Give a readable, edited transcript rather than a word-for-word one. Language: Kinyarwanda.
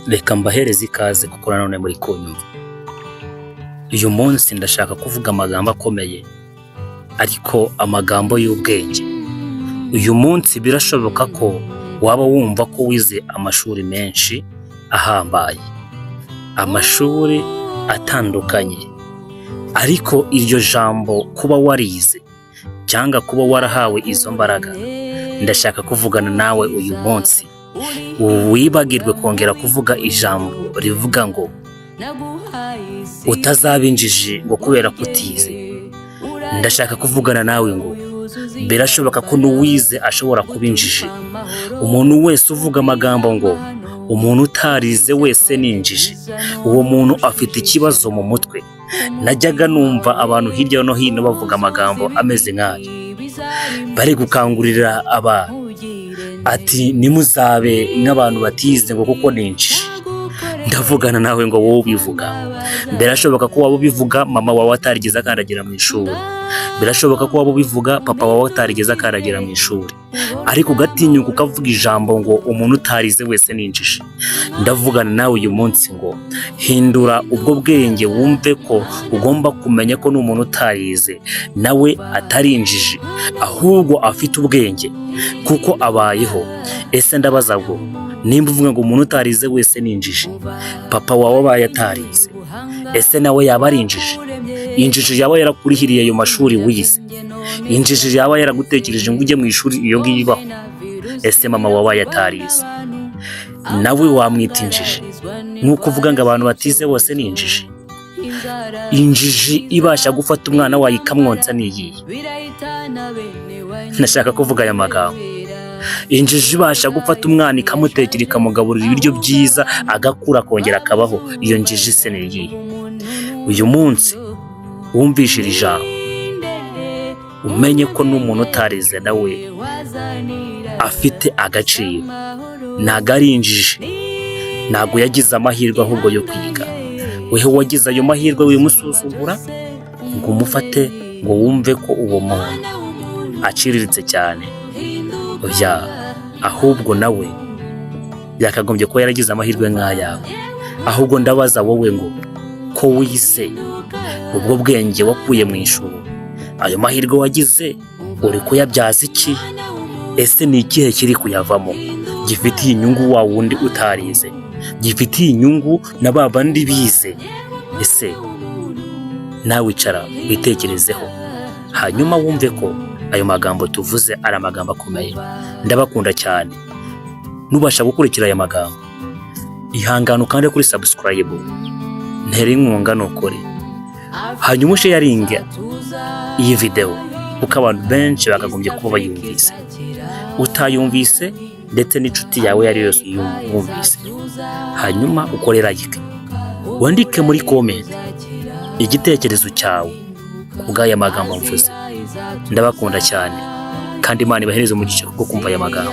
Reka mbahereze ikaze kuko nanone muri kunyumva. Uyu munsi ndashaka kuvuga amagambo akomeye ariko amagambo y'ubwenge. Uyu munsi birashoboka ko waba wumva ko wize amashuri menshi ahambaye, amashuri atandukanye, ariko iryo jambo kuba warize cyangwa kuba warahawe izo mbaraga, ndashaka kuvugana nawe uyu munsi wibagirwe kongera kuvuga ijambo rivuga ngo utazaba injiji ngo kubera ko utize. Ndashaka kuvugana nawe ngo birashoboka ko n'uwize ashobora kuba injiji. Umuntu wese uvuga amagambo ngo umuntu utarize wese ni injiji, uwo muntu afite ikibazo mu mutwe. Najyaga numva abantu hirya no hino bavuga amagambo ameze nk'ayo, bari gukangurira abantu ati ntimuzabe nk'abantu batize ngo kuko ni injiji. Ndavugana nawe ngo wowe ubivuga, birashoboka ko waba ubivuga mama wawe atarigeze akandagira mu ishuri, birashoboka ko waba ubivuga papa wawe atarigeze akandagira mu ishuri, ariko ugatinyuka ukavuga ijambo ngo umuntu utarize wese ni injiji. Ndavugana nawe uyu munsi ngo hindura ubwo bwenge, wumve ko ugomba kumenya ko n'umuntu utarize nawe atari injiji, ahubwo afite ubwenge kuko abayeho. Ese ndabaza ngo nimba uvuga ngo umuntu utarize wese ni injiji, papa wawe abaye atarize, ese nawe yaba ari injiji? Injiji yaba yarakurihiriye ayo mashuri wize? Injiji yaba yaragutekereje ngo ujye mu ishuri iyo ngiyo ibaho? Ese mama wabaye atarize nawe wamwita injiji? Nk'uko uvuga ngo abantu batize bose ni injiji. Injiji ibasha gufata umwana wayo ikamwonsa ni iyihe? Ndashaka kuvuga aya magambo. Injiji ibasha gufata umwana ikamutekera, ikamugaburira ibiryo byiza, agakura akongera akabaho, iyo njiji se ni iyihe? Uyu munsi wumvishe iri jambo, umenye ko n'umuntu utarize nawe afite agaciro. Ntabwo ari injiji, ntabwo yagize amahirwe ahubwo yo kwiga. Weho wagize ayo mahirwe wimusuzugura ngo umufate ngo wumve ko uwo muntu aciriritse cyane. Oya, ahubwo nawe yakagombye kuba yaragize amahirwe nk'ayawe. Ahubwo ndabaza wowe ngo ko wize, ubwo bwenge wakuye mu ishuri, ayo mahirwe wagize uri kuyabyaza iki? Ese ni ikihe kiri kuyavamo gifitiye inyungu wa wundi utarize, gifitiye inyungu na ba bandi bize? Ese nawe wicara witekerezeho, hanyuma wumve ko ayo magambo tuvuze ari amagambo akomeye. Ndabakunda cyane. Nubasha gukurikira aya magambo, ihangane ukande kuri subscribe, ntere inkunga nukuri, hanyuma usharinge iyi videwo kuko abantu benshi bakagombye kuba bayumvise. Utayumvise ndetse n'inshuti yawe iyo ari yo yose uyumvise, hanyuma ukore like, wandike muri comment igitekerezo cyawe ku bw'aya magambo mvuze. Ndabakunda cyane kandi Imana ibahereze umugisha kubwo kumva aya magambo.